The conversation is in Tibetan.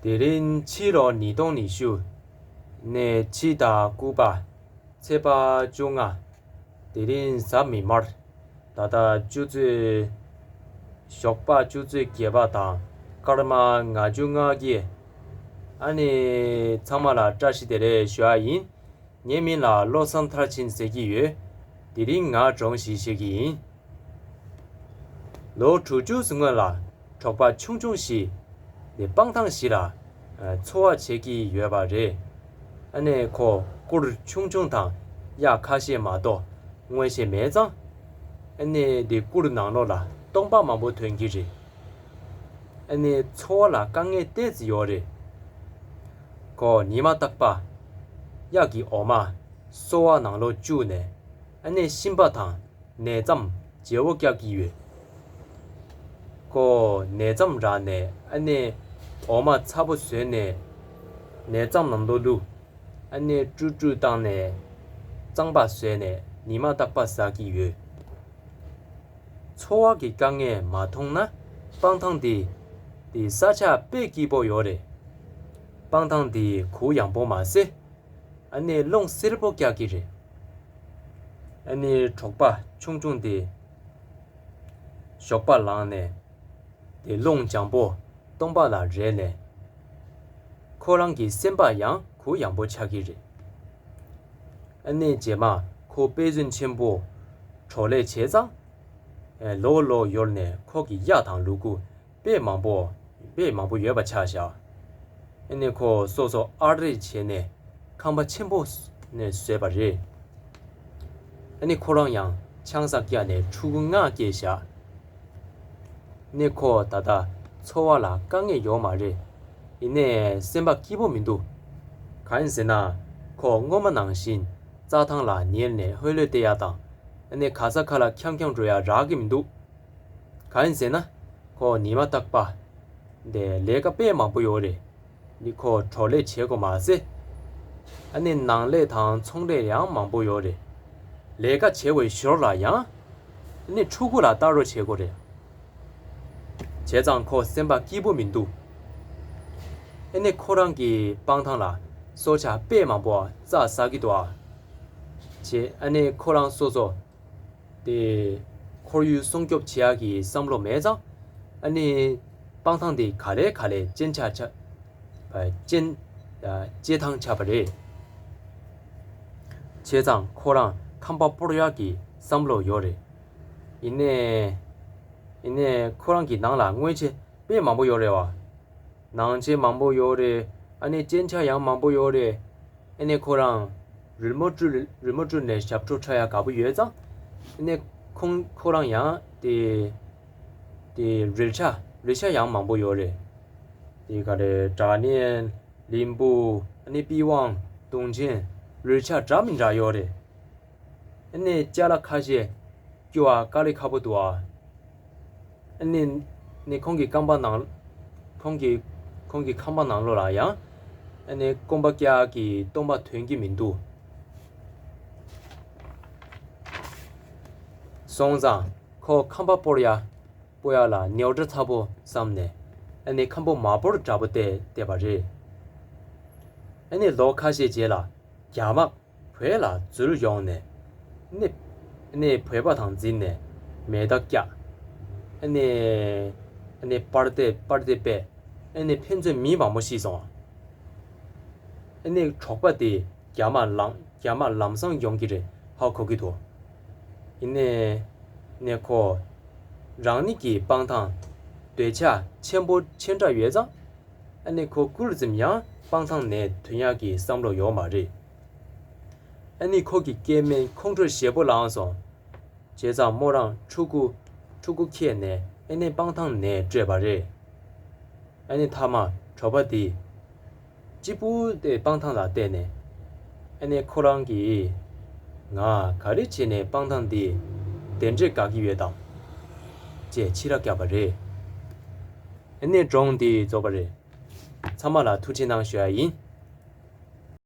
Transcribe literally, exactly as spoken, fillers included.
དེ་རིང་ཕྱི་ལོ་ཉིས་སྟོང་ཉི་ཤུ་ནས་ཕྱི་ཟླ་དགུ་པ་ཚེས་པ་བཅོ་ལྔ། དེ་རིང་གཟའ་མིག་དམར། ད་ལྟ་ཆུ་ཚོད། ཞོགས་པ་ཆུ་ཚོད་བརྒྱད་པ་དང་སྐར་མ་ལྔ་བཅུ་ང་བརྒྱད། ཨ་ནི་ཚང་མ་ལ་བཀྲ་ཤིས་བདེ་ལེགས་ཞུ་ཡ་ཡིན། ངའི་མིང་ལ་བློ་བཟང་མཐར་ཕྱིན་ཟེར་གྱི་ཡོད། དེ་རིང་ང་སྒྲུང་ཞིག་བཤད་ཀྱི་ཡིན། ལོ་དྲུག་ཅུ་སྔོན་ལ་གྲོགས་པ་ཆུང་ཆུང་ཞིག་ནས་སྤང་ཐང་ཞིག་ལ་འཚོ་བ་བྱེད་ཀྱི་ཡོད་པ་རེད། ཨ་ནི་ཁོ་གུར་ཆུང་ཆུང་དང་གཡག་ཁ་ཤས་མ་གཏོགས་མངོན་ཤེས་མེད་ཙང་། ཨ་ནི་དེ་གུར་ནང་ལོགས་ལ་སྟོང་པ་མང་པོ་ཐོན་གྱི་རེད། ཨ་ནི་འཚོ་བ་ལ་དཀའ་ངལ་ཏོག་ཙམ་ཡོད་རེད། ཁོ་ཉི་མ་རྟག་པར་གཡག་གི་འོ་མ་སོ་བ་ནང་ལོགས་བཅུག་ནས། ཨ་ནི་ཤིང་པ་དང་ནས་རྩམ་བརྗེ་བོ་བཀྱག་གི་ཡོད། ཁོ་ནས་རྩམ་རག་ནས་ཨ་ནི་འོ་མ་ཚ་པོ་བཟོས་ནས་ནས་རྩམ་ནང་དུ་བླུགས། ཨ་ནི་དཀྲུག་དཀྲུག་བཏང་ནས་རྩམ་པ་བཟོས་ནས་ཉི་མ་རྟག་པར་ཟ་གི་ཡོད། འཚོ་བ་གི་དཀའ་ངལ་མ་མཐོང་ན་སྤང་ཐང་འདི་དེ་ས་ཆ་དཔེ་སྐྱིད་པོ་ཡོད་རེད། སྤང་ཐང་འདི་གུ་ཡངས་པོ་མ་ཟད། ཨ་ནི་རླུང་བསིལ་པོ་རྒྱག་གི་རེད། ཨ་ནི་གྲོགས་པ་ཆུང་ཆུང་དེ་ཞོགས་པ་ལངས་ནས་དེ་རླུང་འཇམ་པོ་སྟོང་པ་ལ་རེག་ནས་ཁོ་རང་གི་སེམས་པ་ཡང་གུ་ཡངས་པོ་ཆགས་ཀྱི་རེད། ཨ་ནི་རྗེས་མ་ཁོ་དཔེ་མཛོད་ཆེན་པོ་གྲོགས་ལས་བྱས་ཙང་། ལོ་ལོ་ཡོལ་ནས་ཁོ་གི་གཡག་དང་ལུ་གུ་དཔེ་མང་པོ་དཔེ་མང་པོ་ཡོད་པ་ཆགས་བཞག་ཨ་ནི་ཁོ་སོ་སོ་ཨར་རེ་བྱས་ནས་ཁང་པ་ཆེན་པོ་ནས་བཟོས་པ་རེད། ཨ་ནི་ཁོ་རང་ཡང་ཆང་ས་བརྒྱབ་ནས་ཕྲུ་གུ་ལྔ་སྐྱེས་བཞག་ཨ་ནི་ཁོ་ད་ལྟ་འཚོ་བ་ལ་དཀའ་ངལ་ཡོད་མ་རེད། ཡིན་ནའི་སེམས་པ་སྐྱིད་པོ་མི་འདུག་གང་ཡིན་ཟེར་ན། ཁོ་སྔོན་མ་ནང་བཞིན་རྩྭ་ཐང་ལ་ཉལ་ནས་ཧོལ་ལོས་བལྟས་ཡ་དང་། ཨ་ནི་ག་ས་ག་ལ་འཁྱམ་འཁྱམ་འགྲོ་ཡ་རག་གི་མི་འདུག་གང་ཡིན་ཟེར་ན། ཁོ་ཉི་མ་རྟག་པར་དེ་ལས་ཀ་དཔེ་མང་པོ་ཡོད་རེད། ནི་ཁོ་གྲོགས་ལས་བྱེད་དགོས་མ་ཟད། ཨ་ནི་ནང་ལས་དང་ཚོང་ལས་ཡང་མང་པོ་ཡོད་རེད། ལས་ཀ་བྱེད་པའི་ཞོར་ལ་ཡང་ཨ་ནི་ཕྲུ་གུ་ལ་ལྟ་རོགས་བྱེད་དགོས་རེད། བྱས་ཙང་ཁོ་སེམས་པ་སྐྱིད་པོ་མི་འདུག་ཨ་ནི་ཁོ་རང་གི་སྤང་ཐང་ལ་སྲོག་ཆགས་དཔེ་མང་པོ་རྩྭ་ཟ་གི་འདུག་ཨ། བྱས་ཨ་ནི་ཁོ་རང་སོ་སོ། དེ། ཁོར་ཡུག་སྲུང་སྐྱོབ་བྱེད་ཡག་གི་བསམ་བློ་མེད་ཙང་། ཨ་ནི། སྤང་ཐང་དེ་ག་ལེ་ག་ལེ་གཅན་ཆ་ཆ། ཨ། གཅན། ཨ། གཅེས་ཐང་ཆགས་པ་རེད། བྱས་ཙང་ཁོ་རང་ཁང་པ་སྤོར་ཡག་གི་བསམ་བློ་ཡོད་རེད། ཡིན་ནའི། ཡིན་ནའི་ཁོ་རང་གི་ནང་ལ་དངོས་ཆས་དཔེ་མང་པོ་ཡོད་རེད་བ། ནང་ཆས་མང་པོ་ཡོད་རེད། ཨ་ནི་གཅན་ཆ་ཡང་མང་པོ་ཡོད་རེད། ཨ་ནི་ཁོ་རང་རི་མོ་བྲུ་རི་མོ་བྲུ་ནས་ཞབས་བྲོ་འཁྲབ་ཡག་དགའ་པོ་ཡོད་ཙང་། ཨ་ནི་ཁོང་ཁོ་རང་ཡང་དེ་དེ་རོལ་ཆ་རོལ་ཆ་ཡང་མང་པོ་ཡོད་རེད། དེ་ག་རེ་སྒྲ་སྙན་ལིན་བུ། ཨ་ནི་པི་ཝང་དུང་ཆེན་རོལ་ཆ་འདྲ་མི་འདྲ་ཡོད་རེད། ཨ་ནི་ཅ་ལག་ཁ་ཤས་སྐྱུར་བ་དཀའ་ལས་ཁག་པོ་འདུག་ཨ། ཨ་ནི་ནི་ཁོང་གི་རྐང་པ་ནང་ཁོང་གི་ཁོང་གི་ཁང་པ་ནང་ལོགས་ལ་ཡང་ཨ་ནི་སྐོམ་པ་སྐྱག་གི་སྟོང་པ་ཐོན་གྱི་མི་འདུག་སོང་ཙང་ཁོ་ཁང་པ་སྤོར་ཡ་སྤོ་ཡ་ལ་ནེའུ་ཏྲ་ཚ་པོ་བསམ་ནས་ཨ་ནི་ཁང་པ་མ་སྤོར་འདྲ་པོ་བལྟས་བལྟས་པ་རེད། ཨ་ནི་ལོ་ཁ་ཤས་རྗེས་ལ་རྒྱ་དམག་བོད་ལ་འཛུལ་ཡོང་ནས་ནི་ནི་བོད་པ་དང་འཛིང་ནས་མེ་མདའ་བཀྱག་ཨ་ནི་ཨ་ནི་པར་དེ་པར་དེ་པས་ཨ་ནི་ཕན་ཚུན་མི་མང་པོ་ཤི་སོང་། ཨ་ནི་གྲོགས་པ་དེ་རྒྱ་དམག་ལམ་རྒྱ་དམག་ལམ་སང་ཡོང་གི་རེད་ཧ་གོ་གི་འདུག་ཡིན་ནའི་ནི་ཁོ་རང་ཉིད་ཀྱི་སྤང་ཐང་འདོད་ཆགས་ཆེན་པོ་ཆེ་དྲགས་ཡོད་ཙང་། ཨ་ནི་ཁོ་སྐུ་ལུས་ཙམ་ཡང་སྤང་ཐང་ནས་ཐོན་ཡག་གི་བསམ་བློ་ཡོད་མ་རེད། ཨ་ནི་ཁོ་གི་སྐྱེ་དམན་ཁོང་ཁྲོ་ཞེ་པོ་ལངས་སོང་། བྱས་ཙང་མོ་རང་ཕྲུ་གུ་ཕྲུ་གུ་ཁྱེར་ནས་ཨ་ནི་སྤང་ཐང་ནས་བྲོས་པ་རེད། ཨ་ནི་མཐའ་མ་གྲོགས་པ་དེས་གཅིག་པུ་དེ་སྤང་ཐང་ལ་བལྟས་ནས་ཨ་ནི་ཁོ་རང་གིས་ང་ག་རེ་བྱས་ནས་སྤང་ཐང་འདི་དེ་འདྲས་དགའ་གི་ཡོད་དམ་ཅེས་ཕྱི་ར་བཀྱགས་པ་རེད། ཨ་ནི་སྒྲུང་འདི་རྫོགས་པ་རེད། ཚང་མ་ལ་ཐུགས་རྗེ་གནང་ཞུ་ཡ་ཡིན།